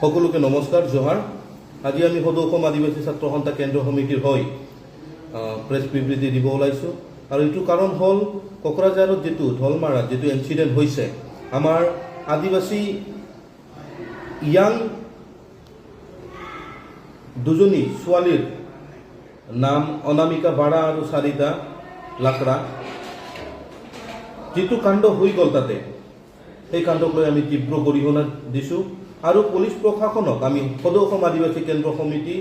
সকলোকে নমস্কাৰ, জোহাৰ। আজি আমি সদৌ অসম আদিবাসী ছাত্ৰ সন্থা কেন্দ্ৰীয় সমিতিৰ হৈ প্ৰেছ বিবৃতি দিব ওলাইছোঁ আৰু এইটো কাৰণ হ'ল কোকৰাঝাৰত যিটো ঢলমাৰাত যিটো ইনচিডেণ্ট হৈছে, আমাৰ আদিবাসী য়াং দুজনী ছোৱালীৰ নাম অনামিকা বাৰা আৰু চাৰিতা লাকৰা, যিটো কাণ্ড হৈ গ'ল তাতে, সেই কাণ্ডক লৈ আমি তীব্ৰ গৰিহণা দিছোঁ আৰু পুলিচ প্ৰশাসনক আমি সদৌ অসম আদিবাসী কেন্দ্ৰ সমিতি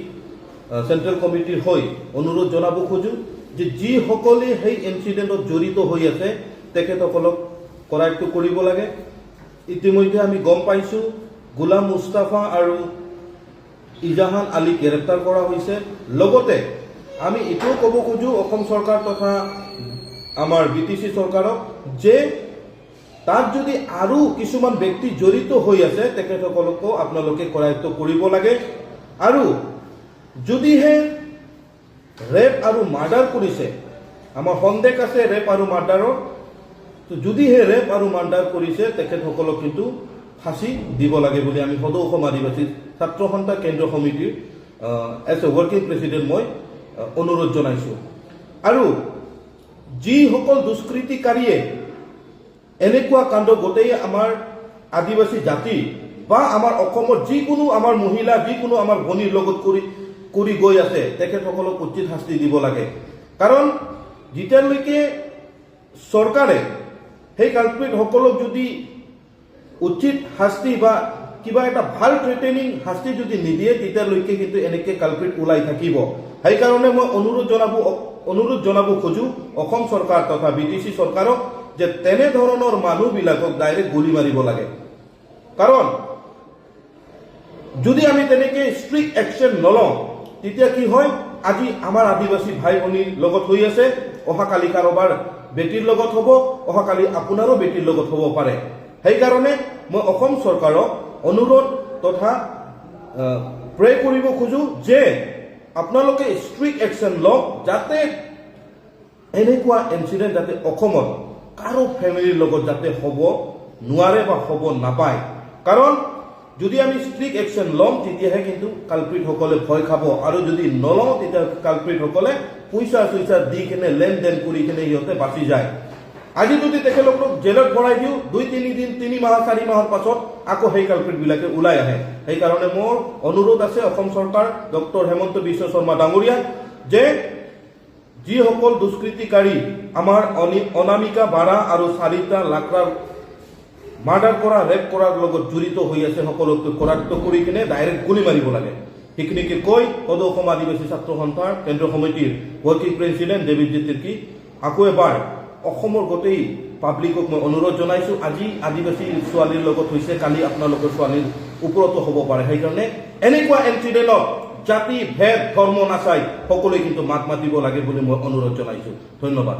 চেণ্ট্ৰেল কমিটিৰ হৈ অনুৰোধ জনাব খোজোঁ যে যিসকলে সেই ইনচিডেণ্টত জড়িত হৈ আছে, তেখেতসকলক কৰায়ত্ব কৰিব লাগে। ইতিমধ্যে আমি গম পাইছোঁ, গোলাম মুস্তাফা আৰু ইজাহান আলীক গ্ৰেপ্তাৰ কৰা হৈছে। লগতে আমি এইটোও ক'ব খোজোঁ অসম চৰকাৰ তথা আমাৰ বিটিচি চৰকাৰক যে তাত যদি আৰু কিছুমান ব্যক্তি জড়িত হৈ আছে, তেখেতসকলকো আপোনালোকে কৰায়ত্ব কৰিব লাগে। আৰু যদিহে ৰেপ আৰু মাৰ্ডাৰ কৰিছে, আমাৰ সন্দেহ আছে ৰেপ আৰু মাৰ্ডাৰৰ, তো যদিহে ৰেপ আৰু মাৰ্ডাৰ কৰিছে, তেখেতসকলক কিন্তু ফাঁচি দিব লাগে বুলি আমি সদৌ অসম আদিবাসী ছাত্ৰ সন্থা কেন্দ্ৰীয় সমিতিৰ এজ এ ৱৰ্কিং প্ৰেচিডেণ্ট মই অনুৰোধ জনাইছোঁ। আৰু যিসকল দুষ্কৃতিকাৰীয়ে এনেকুৱা কাণ্ড গোটেই আমাৰ আদিবাসী জাতি বা আমাৰ অসমৰ যিকোনো আমাৰ মহিলা, যিকোনো আমাৰ ভনীৰ লগত কৰি কৰি গৈ আছে, তেখেতসকলক উচিত শাস্তি দিব লাগে। কাৰণ যেতিয়ালৈকে চৰকাৰে সেই কালপ্ৰিটসকলক যদি উচিত শাস্তি বা কিবা এটা ভাল থ্ৰেটেনিং শাস্তি যদি নিদিয়ে, তেতিয়ালৈকে কিন্তু এনেকে কালপ্ৰিট ওলাই থাকিব। সেইকাৰণে মই অনুৰোধ জনাব খোজোঁ অসম চৰকাৰ তথা বিটিচি চৰকাৰক যে তেনেধৰণৰ মানুহবিলাকক ডাইৰেক্ট গুলি মাৰিব লাগে। কাৰণ যদি আমি তেনেকে ষ্ট্ৰিক্ট একশ্যন নলওঁ, তেতিয়া কি হয়, আজি আমাৰ আদিবাসী ভাই ভনীৰ লগত হৈ আছে, অহাকালি কাৰোবাৰ বেটীৰ লগত হ'ব, অহাকালি আপোনাৰো বেটীৰ লগত হ'ব পাৰে। সেইকাৰণে মই অসম চৰকাৰক অনুৰোধ তথা প্ৰে কৰিব খোজোঁ যে আপোনালোকে ষ্ট্ৰিক্ট একশ্যন লওক, যাতে এনেকুৱা ইনচিডেণ্ট যাতে অসমত কাৰো ফেমিলিৰ লগত যাতে হ'ব নোৱাৰে বা হ'ব নাপায়। কাৰণ যদি আমি ষ্ট্ৰিক্ট একশ্যন ল'ম, তেতিয়াহে কিন্তু কালপ্ৰিটসকলে ভয় খাব আৰু যদি নলওঁ, তেতিয়া কালপ্ৰিটসকলে পইচা চইচা দি কেনে, লেনদেন কৰি কেনে সিহঁতে বাচি যায়। আজি যদি তেখেতলোকক জেলত ভৰাই দিওঁ, 2-3 দিন, 3 মাহ, 4 মাহৰ পাছত আকৌ সেই কালপ্ৰিটবিলাকে ওলাই আহে। সেইকাৰণে মোৰ অনুৰোধ আছে অসম চৰকাৰ, ডক্টৰ হেমন্ত বিশ্ব শৰ্মা ডাঙৰীয়া, যে যিসকল দুষ্কৃতিকাৰী আমাৰ অনামিকা বাৰা আৰু চাৰিতা লাকৰাৰ মাৰ্ডাৰ কৰা, ৰেপ কৰাৰ লগত জড়িত হৈ আছে, সকলোকে কৰায়ত্ব কৰি কিনে ডাইৰেক্ট গুলি মাৰিব লাগে। সেইখিনিকে কৈ সদৌ অসম আদিবাসী ছাত্ৰ সন্থাৰ কেন্দ্ৰীয় সমিতিৰ ৱৰ্কিং প্ৰেচিডেণ্ট দেৱীজিৎ তিৰ্কী আকৌ এবাৰ অসমৰ গোটেই পাব্লিকক মই অনুৰোধ জনাইছোঁ, আজি আদিবাসী ছোৱালীৰ লগত হৈছে, কালি আপোনালোকৰ ছোৱালীৰ ওপৰতো হ'ব পাৰে। সেইকাৰণে এনেকুৱা ইনচিডেণ্টত জাতি, ভেদ, ধৰ্ম নাচাই সকলোৱে কিন্তু মাত মাতিব লাগে বুলি মই অনুৰোধ জনাইছোঁ। ধন্যবাদ।